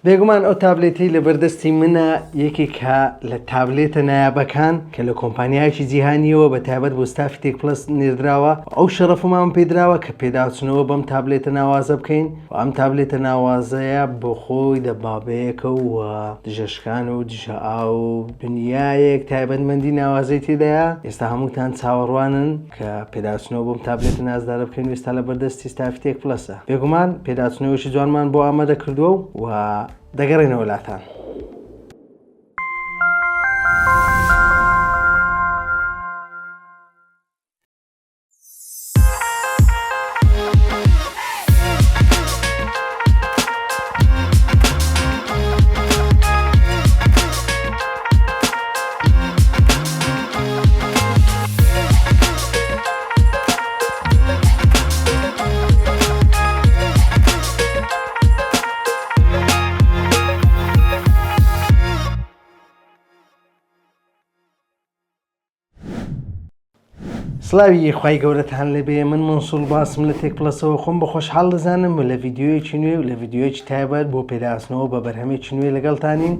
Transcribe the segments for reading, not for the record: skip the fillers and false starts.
بێگومان ئەو تابلێتەی لەبەردەستی منە یەکێکە لە تابلێتە نایابەکان کە لە کۆمپانیایەکی جیهانیەوە بە تایبەت بۆ ستافی تێک پڵەس نێردراوە ئەو شەڕەفەمان پێدراوە کە پێداچنەوە بەم تابلێتە ناوازە بکەین و ئەم تابلێتە ناوازەیە بۆ خۆی دەبابەیەکە و دژەشکان و دژە ئاو و دنیایەک تایبەتمەندی ناوازەی تێدایە ئێستا هەمووتان چاوەڕوانن کە پێداچنەوە بۆم تابلێتە نازدارە بکەین و ئێستا لە بەردەستی ستافی تێک پڵەسە بێگومان پێداچنەوەیەکی جوانمان بۆ ئامادە کردووە و دەگەڕێنەوە لاتان. سڵاوی خوای گەورەتان لێبێ من مەنسوور باسم لە تێک پڵەسەوە خۆم بە خۆشحاڵ دەزانم و لە ڤیدیۆیەکی نوێ و لە ڤیدیۆیەکی تایبەت بۆ پێداچنەوە بە بەرهەمێکی نوێ لەگەڵتانین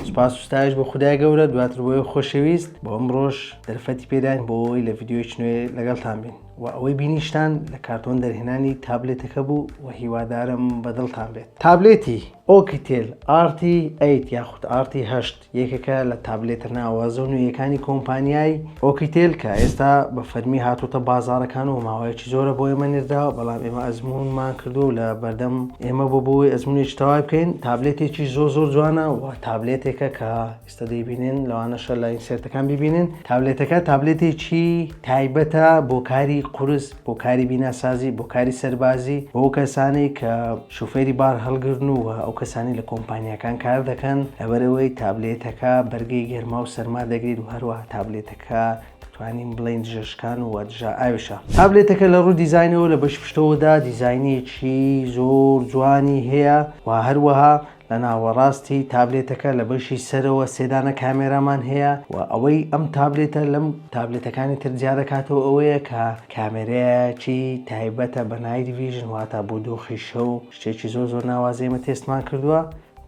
سوپاس و ستایش بۆ خودای گەورە دواتر بۆ خۆشەویست بۆ ئەمڕۆش دەرفەتی پێداین بۆ ئەوەی لە ڤیدیۆیەکی نوێ لەگەڵتان بین و ئەوەی بینیشتان لە کارتۆن دەرهێنانی تابلێتەکە بوو و هیوادارم بەدڵتان بێت تابلێتی ئۆکیتێل ئارتی 8 یاخود ئارتی 8 یەکێکە لە تابلێتە ناوازە و نوێیەکانی کۆمپانیای ئۆکیتێل کە ئێستا بە فەرمی هاتووتە بازاڕەکان و ماوەیەکی زۆرە بۆ ئێمە نێردراوە، بەڵام ئێمە ئەزموونمان کردووە و لە بەردەم ئێمە بۆ بۆی ئەزموونێکی تەواوی بکەین. تابلێتێکی زۆر زۆر جوانە و تابلێتێکە کە ئێستا دەیبینن، لەوانەشە لە insert ەکان بیبینن. تابلێتەکە تابلێتێکی تایبەتە بۆ کاری قورس، بۆ کاری بیناسازی، بۆ کاری سەربازی، بۆ ئەو کەسانەی کە شوفێری بار هەڵگرن و ئەو کەسانەی لە کۆمپانیاکان کار دەکەن، لەبەرئەوەی تابلێتەکە بەرگەی گەرما و سەرما دەگرێت و هەروەها تابلێتەکە دەتوانین بڵێین دژە شکان و دژە ئاویشە. تابلێتەکە لە ڕووی دیزاینەوە لە بەشی پشتەوەدا دیزاینێکی زۆر جوانی هەیە و هەروەها لە ناوەڕاستی تابلێتەکە لە بەشی سەرەوە سێ دانە کامێرامان هەیە و ئەوەی ئەم تابلێتە لەم تابلێتەکانی تر جیا دەکاتەوە ئەوەیە کە کامێرایەکی تایبەتە بە night vision واتە بۆ دۆخی شەو شتێکی زۆر زۆر ناوازەی ئێمە تێستمان کردووە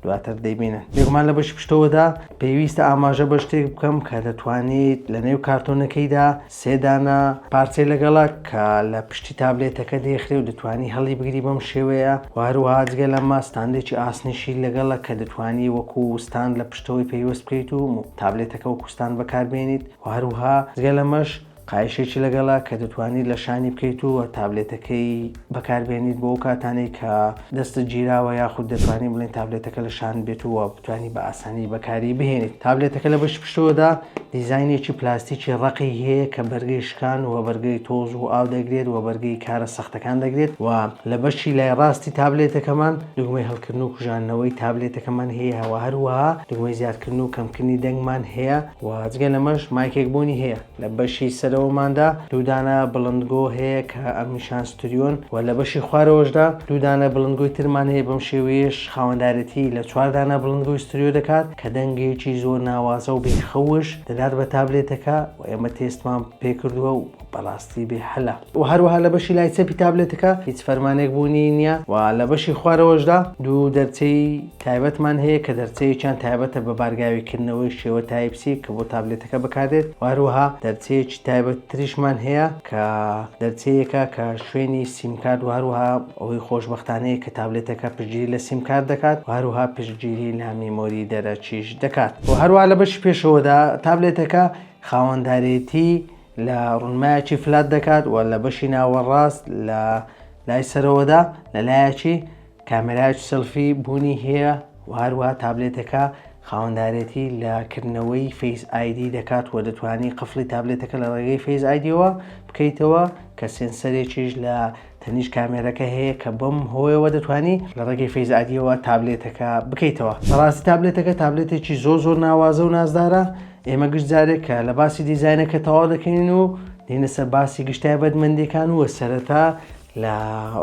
دواتر دەیبینن. بێگومان لە بەشی پشتەوەدا پێویستە ئاماژە بە شتێک بکەم کە دەتوانیت لە نێو کارتۆنەکەیدا سێ دانە پارچەی لەگەڵە کە لە پشتی تابلێتەکە دێخرێ و دەتوانی هەڵی بگری بەم شێوەیە و هەروەها جگە لەمە ستاندێکی ئاسنیشی لەگەڵە کە دەتوانی وەکو ستاند لە پشتەوەی پەیوەست بکەیت و تابلێتەکە وەکو ستاند بەکاربێنیت و هەروەها جگە لەمەش قایشێکی لەگەڵە کە دەتوانیت لە شانی بکەیت و تابلێتەکەی بەکاربێنیت بۆ ئەو کاتانەی کە دەستت گیراوە یاخود دەتوانین بڵێن تابلێتەکە لە شان بێت و بتوانی بە ئاسانی بەکاری بهێنیت. تابلێتەکە لە بەشی پشتەوەدا دیزاینێکی پلاستیکی ڕەقی هەیە کە بەرگەی شکان و بەرگەی تۆز و ئاو دەگرێت و بەرگەی کارە سەختەکان دەگرێت و لە بەشی لای ڕاستی تابلێتەکەمان دوگمەی هەڵکردن و کوژاندنەوەی تابلێتەکەمان هەیە و هەروەها دوگمەی زیادکردن و کەمکردنی دەنگمان هەیە و جگە لەمەش مایکێک بوونی هەیە. لە بەشی سەرەوەماندا دوو دانە بڵندگۆ هەیە کە ئەمیشان ستریۆن و لە بەشی خوارەوەشدا دوو دانە بڵندگۆی ترمان هەیە بەم شێوەیەش خاوەندارێتی لە چوار دانە بڵندگۆی ستریۆ دەکات کە دەنگێکی زۆر ناوازە و بێ خەوش دەدات بە تابلێتەکە و ئێمە تێستمان پێکردووە و بەڕاستی بێ حەلە و هەروەها لە بەشی لای چەپی تابلێتەکە هیچ فەرمانێک بوونی نییە و لە بەشی خوارەوەشدا دوو دەرچەی تایبەتمان هەیە کە دەرچەیەکیان تایبەتە بە بارگاویکردنەوەی شێوە Type-C کە بۆ تابلێتەکە بەکاردێت و هەروەها دەرچەیەکی تایبەتتریشمان هەیە کە دەرچەیەکە کە شوێنی سیمکارت و هەروەها ئەوەی خۆشبەختانەیە کە تابلێتەکە پشتگیری لە سیمکارت دەکات و هەروەها پشتگیری لە میمۆری دەرەکیش دەکات و هەروەها لە بەشی پێشەوەدا تابلێتەکە خاوەندارێتی لە ڕونمایەکی flat دەکات و لە بەشی ناوەڕاست لە لای سەرەوەدا لە لایەکی کامێرایەکی سێڵفی بوونی هەیە و هەروەها تابلێتەکە خاوەندارێتی لە کردنەوەی Face ID دەکات و دەتوانی قفڵی تابلێتەکە لە ڕێگەی Face ID یەوە بکەیتەوە کە سێنسەرێکیش لە تەنیشت کامێرەکە هەیە کە بەم هۆیەوە دەتوانی لە ڕێگەی Face ID یەوە تابلێتەکە بکەیتەوە. بەڕاستی تابلێتەکە تابلێتێکی زۆر زۆر ناوازە و نازدارە. ئێمە گشت جارێک کە لە باسی دیزاینەکە تەواو دەکەین و دێینە سەر باسی گشت تایبەتمەندیەکان و سەرەتا لە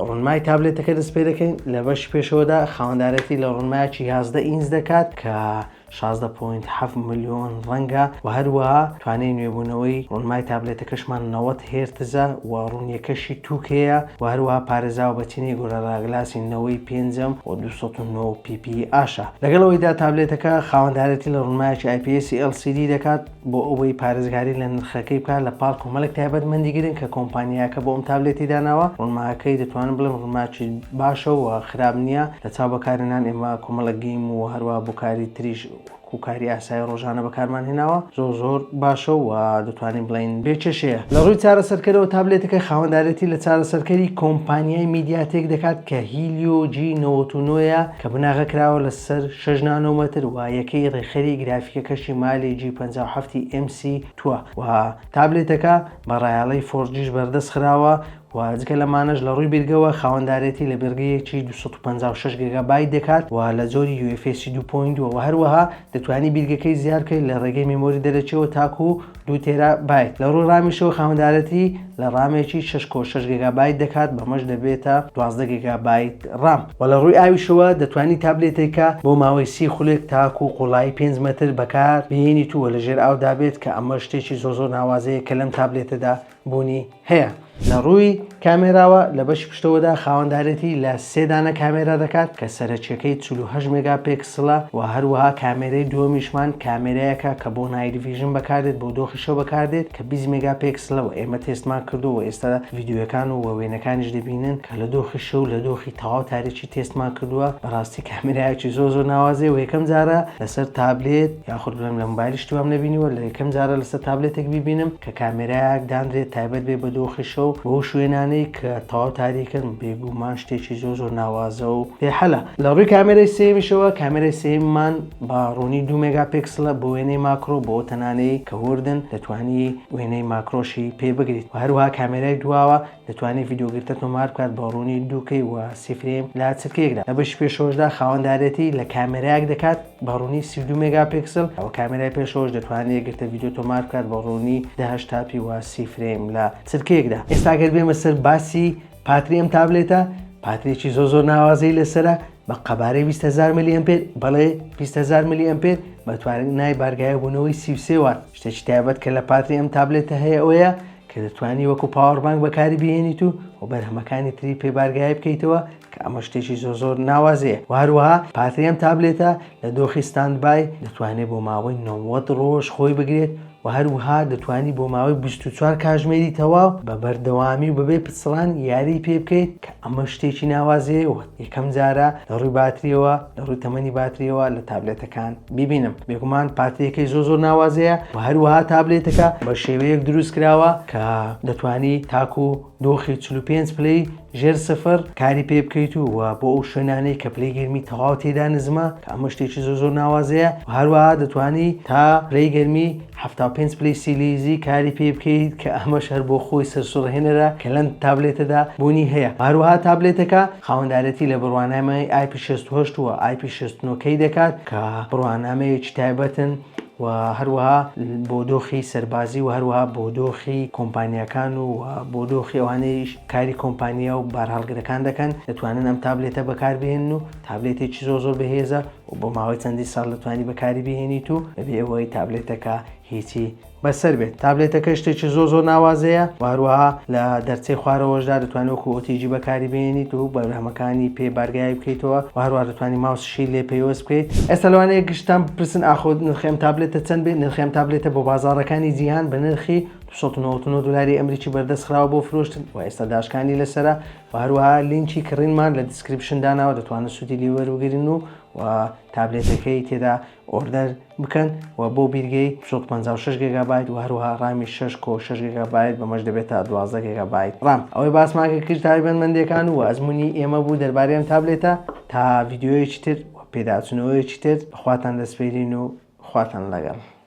ڕونمای تابلێتەکە دەست پێ دەکەین. لە بەشی پێشەوەدا خاوەندارێتی لە ڕونمایەکی 11 ئینچ دەکات کە. 16.7 ملیۆن ڕەنگە و هەروەها توانای نوێبوونەوەی ڕوونمای تابلێتەکەشمان 90 هێرتزە و ڕوونیەکەشی 2K یە و هەروەها پارێزاوە بە چینی Gorilla Glass ی نەوەی پێنجەم و 209 PPI شە. لەگەڵ ئەوەیدا تابلێتەکە خاوەندارێتی لە ڕوونمایەکی IPS LCD دەکات بۆ ئەوەی پارێزگاری لە نرخەکەی بکات لە پاڵ کۆمەڵێک تایبەتمەندی گرنگ کە کۆمپانیاکە بۆ ئەم تابلێتی داناوە. ڕوونماکەی دەتوانم بڵێم ڕوونماکی باشە و خراپ نییە لە چاو بەکارهێنان ئێمە کۆمەڵێک game و هەروەها بۆ کاری تریش وەکو کاری ئاسایی ڕۆژانە بەکارمان هێناوە زۆر زۆر باشە و دەتوانین بڵێین بێ کێشەیە. لە ڕووی چارەسەرکەرەوە تابلێتەکە خاوەندارێتی لە چارەسەرکەری کۆمپانیای MediaTek دەکات کە Helio G 99 یە کە بناغە کراوە لەسەر 6 نانۆمەتر و یەکەی ڕێکخەری گرافیکەکەشی Mali G 57 MC two ە و تابلێتەکە بە ڕایەڵەی 4G یش بەردەست خراوە و جگە لەمانەش لە ڕووی بیرگەوە خاوەندارێتی لە بیرگەیەکی 256 گێگابایت دەکات و لە جۆری UFS 2.2 و هەروەها دەتوانی بیرگەکەی زیاد بکەیت لە ڕێگەی memory دەرەکیەوە تاکو 2 تێرابایت. لە ڕووی RAM یشەوە خاوەندارێتی لە RAM ێکی 6 کۆ 6 گێگابایت دەکات بەمەش دەبێتە 12 گێگابایت RAM. و لە ڕووی ئاویشەوە دەتوانی تابلێتێکە بۆ ماوەی 30 خولێک تاکو قوڵایی 5 مەتر بەکار بهێنیت و لە ژێر ئاودا بێت کە ئەمە شتێکی زۆر زۆر ناوازەیە کە لەم تابلێتەدا بوونی هەیە. لە ڕووی کامێراوە لە بەشی پشتەوەدا خاوەندارێتی لە سێ دانە کامێرا دەکات کە سەرەکیەکەی 48 مێگا پێکسڵە و هەروەها کامێرەی دووەمیشمان کامێرایەکە کە بۆ night vision بەکاردێت بۆ دۆخی شەو بەکاردێت کە 20 مێگا پێکسڵە و ئێمە تێستمان کردووە و ئێستا ڤیدیۆیەکان و وێنەکانیش دەبینن کە لە دۆخی شەو لە دۆخی تەواو تاریکی تێستمان کردووە بەڕاستی کامێرایەکی زۆر زۆر ناوازەیە و یەکەم جارە لەسەر تابلێت یاخود بڵێم لە مۆبایلیش توام نەبینیوە لە یەکەم جارە لەسەر تابلێتێک بیبینم کە کامێرایەک دانرێت تایبەت بێ بە دۆخی شەو بەو شوێنانەی کە تەواو تاریکن بێگومان شتێکی زۆر زۆر ناوازە و پێحەلە. لە ڕووی کامێرای سێیەمیشەوە کامێرای سێیەممان بە ڕوونی دوو مێگا پێکسڵە بۆ وێنەی ماکرۆ بۆ ئەو تەنانەی کە وردن دەتوانی وێنەی ماکرۆشی پێ بگریت و هەروەها کامێرای دواوە دەتوانێت ڤیدیۆگرتە تۆمار بکات بە ڕوونی 2K و 30 frame لە چرکەیەکدا. لە بەشی پێشەوەشدا خاوەندارێتی لە کامێرایەک دەکات بە ڕوونی 32 مێگا پێکسل و کامێرای پێشەوەش دەتوانێت گرتە ڤیدیۆ تۆمار بکات بە ڕوونی 1080 p و 30 frame لە چرکەیەکدا. ئێستا گەر بێمە سەر باسی پاتری ئەم تابلێتە، پاترێکی زۆر زۆر ناوازەی لەسەرە بە قەبارەی 20,000 ملی ئەمپێر، بەڵێ 20,000 ملی ئەمپێر بە توانای بارگاویبوونەوەی 33 وات. شتێکی تایبەت کە لە پاتری ئەم تابلێتە هەیە ئەوەیە کە دەتوانی وەکو power bank بەکاری بهێنیت و و بەرهەمەکانی تری پێ بارگاوی بکەیتەوە کە ئەمە شتێکی زۆر زۆر ناوازەیە و هەروەها پاتری ئەم تابلێتە لە دۆخی standby دەتوانێت بۆ ماوەی 90 ڕۆژ خۆی بگرێت و هەروەها دەتوانی بۆ ماوەی 24 کاژمێری تەواو بە بەردەوامی و بەبێ پچڕان یاری پێ بکەیت کە ئەمە شتێکی ناوازەیە و یەکەم جارە لە ڕووی باتریەوە لە ڕووی تەمەنی باتریەوە لە تابلێتەکان بیبینم. بێگومان پاتریەکەی زۆر زۆر ناوازەیە و هەروەها تابلێتەکە بە شێوەیەک دروست کراوە کە دەتوانی تاکو دۆخی 45 پلەی ژێر سفر کاری پێ بکەیت و بۆ ئەو شوێنانەی کە پلەی گەرمی تەواو تێدا نزمە کە ئەمە شتێکی زۆر زۆر ناوازەیە و هەروەها دەتوانی تا پلەی گەرمی 75 پلەی سیلیزی کاری پێ بکەیت کە ئەمەش هەر بۆ خۆی سەرسوڕهێنەرە کە لەم تابلێتەدا بوونی هەیە. هەروەها تابلێتەکە خاوەندارێتی لە بڕوانامەی IP68 و IP69 کەی دەکات کە بڕوانامەیەکی تایبەتن و هەروەها بۆ دۆخی سەربازی و هەروەها بۆ دۆخی کۆمپانیاکان و بۆ دۆخی ئەوانەی کاری کۆمپانیا و بارهەڵگرەکان دەکەن دەتوانن ئەم تابلێتە بەکاربهێنن و تابلێتێکی زۆر زۆر بەهێزە و بۆ ماوەی چەندین ساڵ دەتوانی بەکاری بهێنیت و بەبێ ئەوەی تابلێتەکە هیچی بەسەر بێت. تابلێتەکە شتێکی زۆر زۆر ناوازەیە و هەروەها لە دەرچەی خوارەوەشدا دەتوانێت وەکو OTG بەکاری بهێنیت و بەرهەمەکانی پێ بارگاوی بکەیتەوە و هەروەها دەتوانانی ماوسشی لێ پەیوەست بکەیت. ئێستا لەوانەیە گشتتان بپرسن ئاخۆ نرخی ئەم تابلێتە چەند بێت؟ نرخی ئەم تابلێتە بۆ بازاڕەکانی جیهان بە نرخی 299 دۆلاری ئەمریکی بەردەست خراوە بۆ فرۆشتن و ئێستا داشکانی لەسەرە و هەروەها لینکی کڕینمان لە description داناوە دەتوانن سوودی لێ وەربگرن و و تابلێتەکەی تێدا order بکەن و بۆ بیرگەی 256 گێگابایت و هەروەها ڕامی 6 کۆ 6 گێگابایت بەمەش دەبێتە 12 گێگابایت ڕام. ئەوەی باسمان کرد تایبەتمەندیەکان و ئەزموونی ئێمە بوو دەربارەی ئەم تابلێتە. تا ڤیدیۆیەکی تر و پێداچوونەوەیەکی تر بەخواتان دەسپێرین و خواتان لەگەڵ.